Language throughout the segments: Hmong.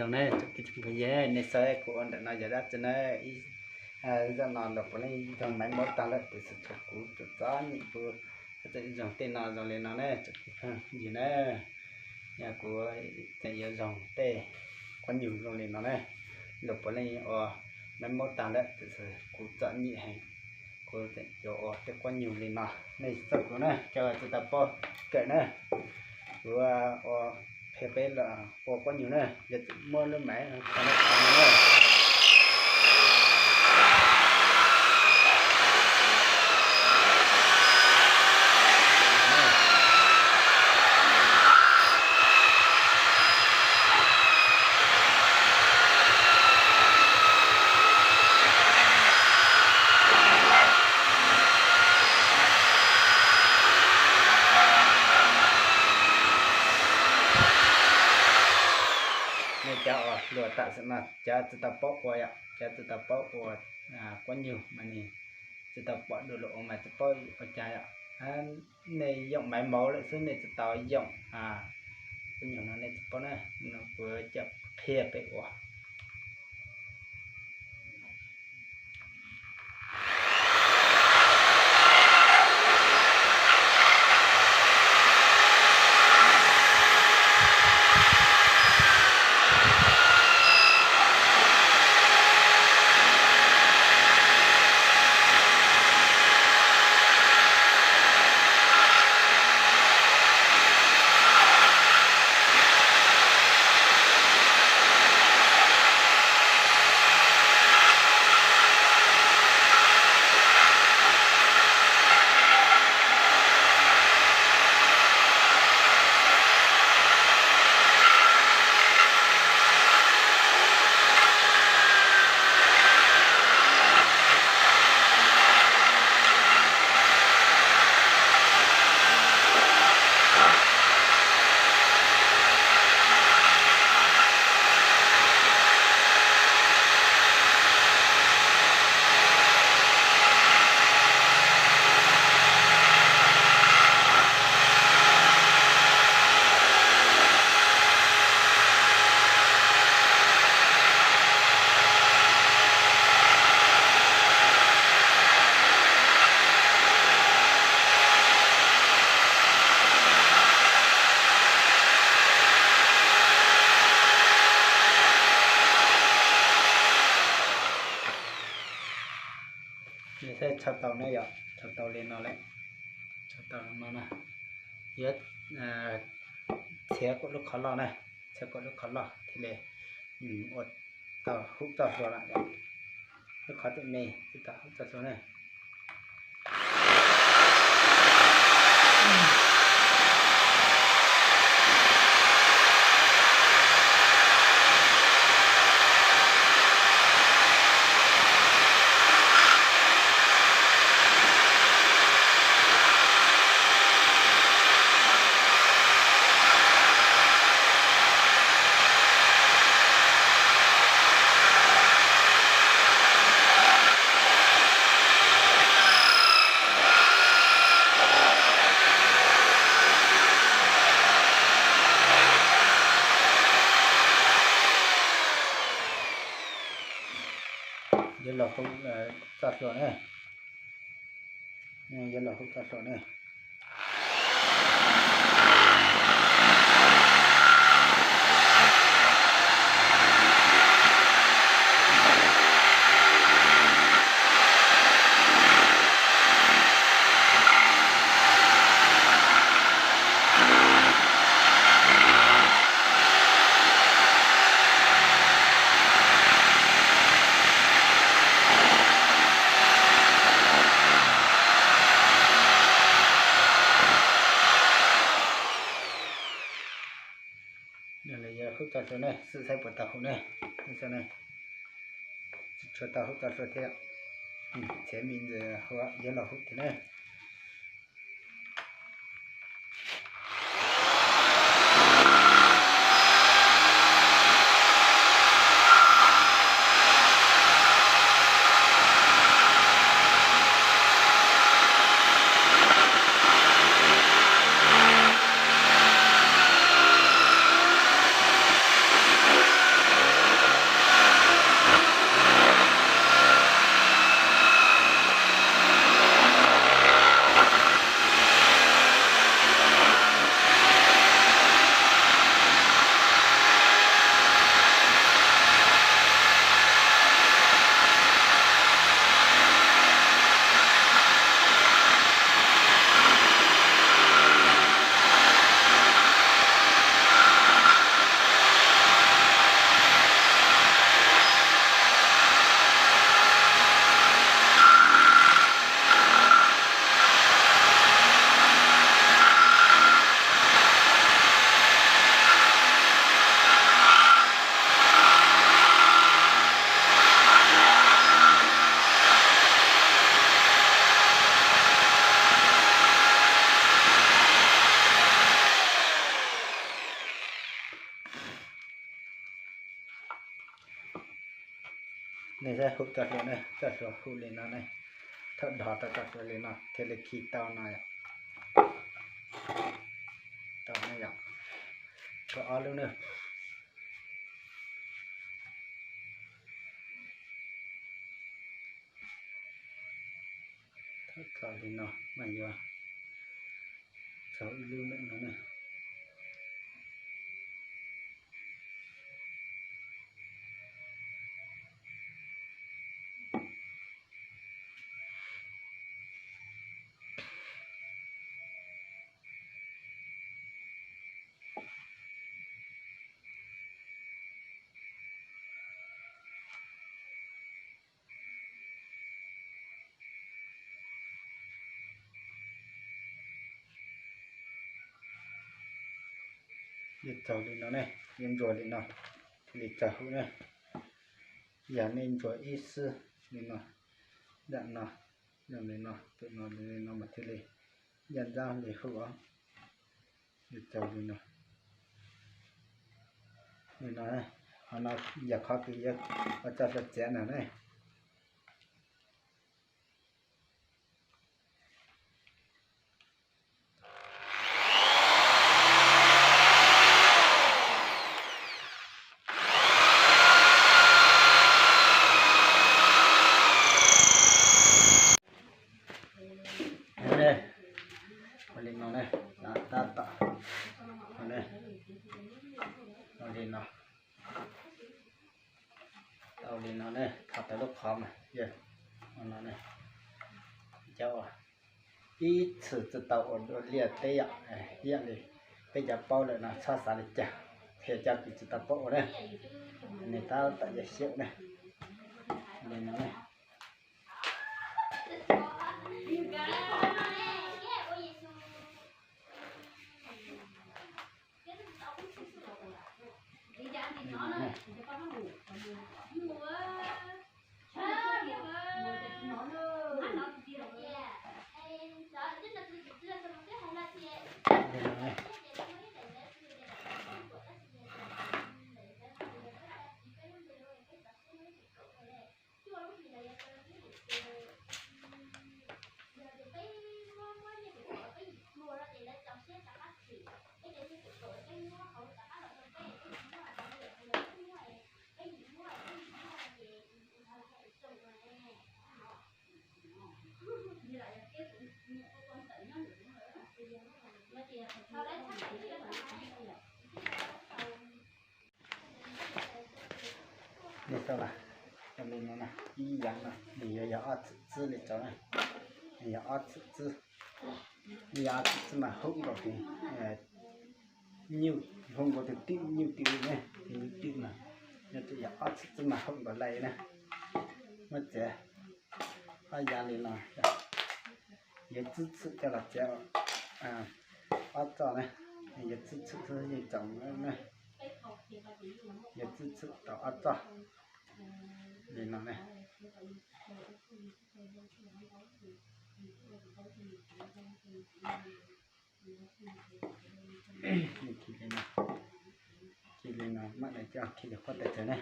Zoo ne, tsoom phooj ywg, nej saib kuv ua ntawm no yog dab tsi na? Ib zaj no los puav leej yog maiv maub tag lawm, tiam sis tshuav kuv txom txom nyem kuv tseem zoo tej no zoo li no ne, tsoom phooj ywg na. Yog kuv tseem yuav zoo tej quab nyuj zoo li no ne, los puav leej ua maiv maub tag lawm, tiam sis kuv txom nyem heev, kuv tseem yuav ua tej quab nyuj li no. Nej txhob kuv na, cov tsis tau paub kawm na, kuv ua qhia peb los ua quab nyuj na, yog tseem muab lub maiv no na. Nej cov uas luag tam sim no cov tsis tau paub ua yom, cov tsis tau paub ua quab nyuj mas nws tsis tau pom dua lawm ua mas tsis paub ua cas yom. Nej yoom maiv maub lawm xwb, nej tsis tau yoom quab nyuj no nej tsis paub na. No kuv coj qhia peb ua. Saib tshaj tau ne yom, tshaj tau li no lawm, tshaj tau no na, yuav txhiav kom lub qhov loj na, txhiav kom lub qhov loj thiaj li ua tau hub txoj hlua lawm. Lub qhov tseem me tsis tau hub txoj hlua na. Yuav los hub txoj hlua na. Yuav los hub txoj hlua na. Yog hub txoj hlua ne, xwb saib puas tau hub ne. Tsis tshua tau hub txoj hlua thiab. Txhiav me ntsis, yuav los hub thiab ne. Nej saib hu cov hluas ne, cov hluas hu li no ne, thaum dhos tau cov hluas li no thiaj li khi tau no yom. Tau ne yom, tau ob lub ne. Thaum txog li no mas yuav txog ib lub lawm no ne. Yuav txaus li no ne, yuav ntsuas li no thiaj li txaus hauv ne. Yog nej ntsuas ib xwb li no, yam no, yog li no, tus no li no mas thiaj li ncaj ncees li hauv os. Yuav txaus li no, li no, qhov no yog qhov kws yuav ua tso hluas txiav no ne. Ua li no ne, tab tom, ua li no, tau li no ne, thov tau lub qhov mas yog no ne, cov ib txwm tsis tau ua dua liaj teb yom, ib yam li peb cov paub lawm no txhob xav li cas, qhia cov kws tsis tau paub ua ne, nws tab tom yog xyaum ne, li no ne. Li tau las, li no na, ib yam no nws yuav yog ob txwm txwb li tau na, nws yog ob txwm txwb, nws yog ob txwm txwb mas hoom nkaus tus nyuj, hoom nkaus tus twm nyuj twm ne, tus nyuj twm mas nws twb yog ob txwm txwb mas hoom nkaus lais na. Muab txiav ob yav li no, yuav tsib txwm coj los txiav ob txoj na, yuav tsib txwm xwb yeej txaus na, yuav tsib txwm tau ob txoj li no na. Khi li no, khi li no maj daim coj khi li qhuab tais tsawv ne.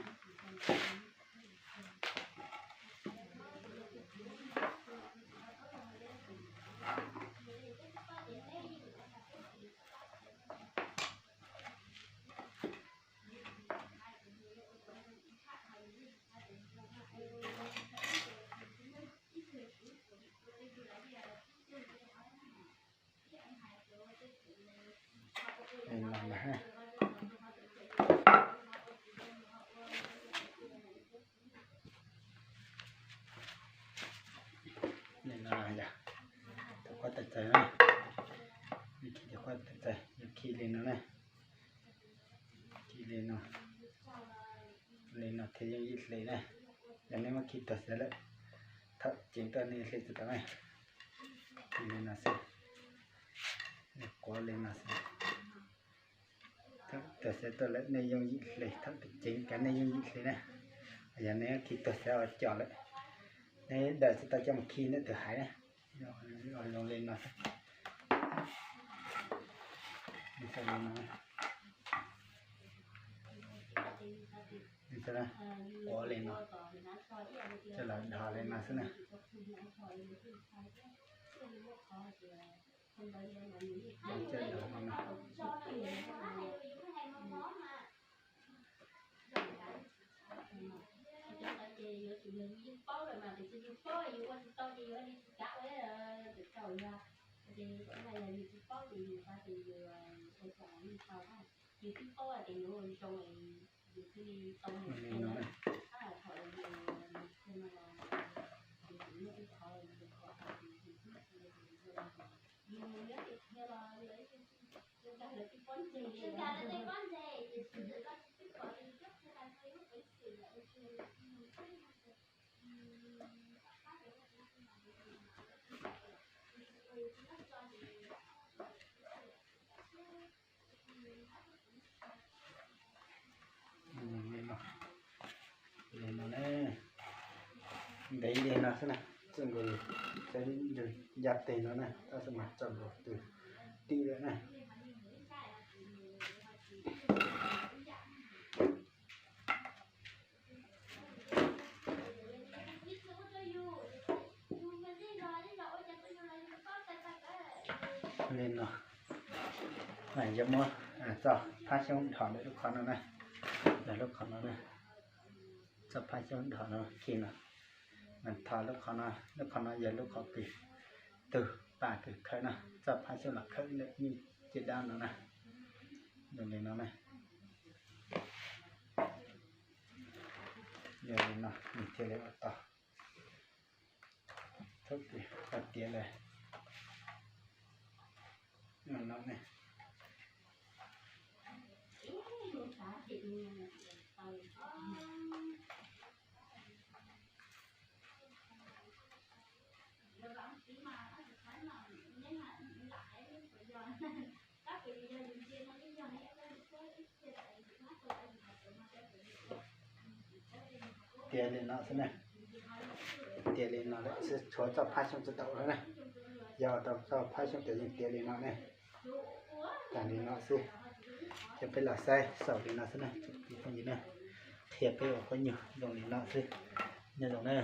Li no na ha. Li no yog tau qhuab tais tsawv na. Khi tau qhuab tais tsawv, yog khi li no na. Khi li no, li no thiaj yooj yim hle na. Yog nej muab khi tuag xwb lawm, thaum ceev tuaj nej hle tsis tau na. Khi li no xwb, quav li no xwb. Thaum tuag xwb tuaj lawm nej yooj yim hle, thaum ceev kav nej yooj yim hle na. Yog nej khi tuag xwb ua cos lawm, nej daws tsis tau coj mus khi ntawm tus haiv na. Zoo li no xwb. Li no. Ua li no, coj los dhos li no xwb na. Coj dhos li no. Cov ntawd ces yuav tsum yog yus yeej paub lawm mas tiam sis yus paub yus ua tsis tau ces yus ua li tsis kav ua, txawm tau yog, ces yog yus tsis paub ces yus xav tias yus ua tau yeej tau na. Yus twb paub tias yus ua zoo, yus thiaj li tau mus li no na. Tab sis thaum yus mus qhia no los yus tseem muaj ib qho yus kom hais tias yus twb qhia tias yus ua li, yus mus yuav tus qhia los lawv yeej tsis, lawv twb pob ntseg li, lawv twb pob ntseg ces tsis, koj tsis txhob kom yus twb qhia tag nrho ib lub peev xwm lawm. Li no, li no na, ntev li no xwb na, txij nkaus li ncaj teg no na, tab sis mas tso nkaus tus tij lawm na. Li no, yog muab txoj phab xyoob dhos ntawm lub qhov no na, ntawm lub qhov no na, txoj phab xyoob dhos no khi no, mas thov lub qhov no, lub qhov no yog lub qhov kws tug pam kws khawm no, txoj phab xyoob los khawm ntawm nyuj ciaj dab no na, zoo li no na. Yog li no nws thiaj li ua tau, thaum kws koj tiav lawm no ne. Tiav li no xwb na. Tiav li no lawm xwb, tshuav txoj phab xyoob tsis tau ua na. Yog tau txoj phab xyoob ces yeej tiav li no ne. Tag li no xwb. Ces peb los saib xaus li no xwb na, ib tsoom phooj ywg na. Qhia peb ua khaub nyuj zoo li no xwb. Nyob zoo na.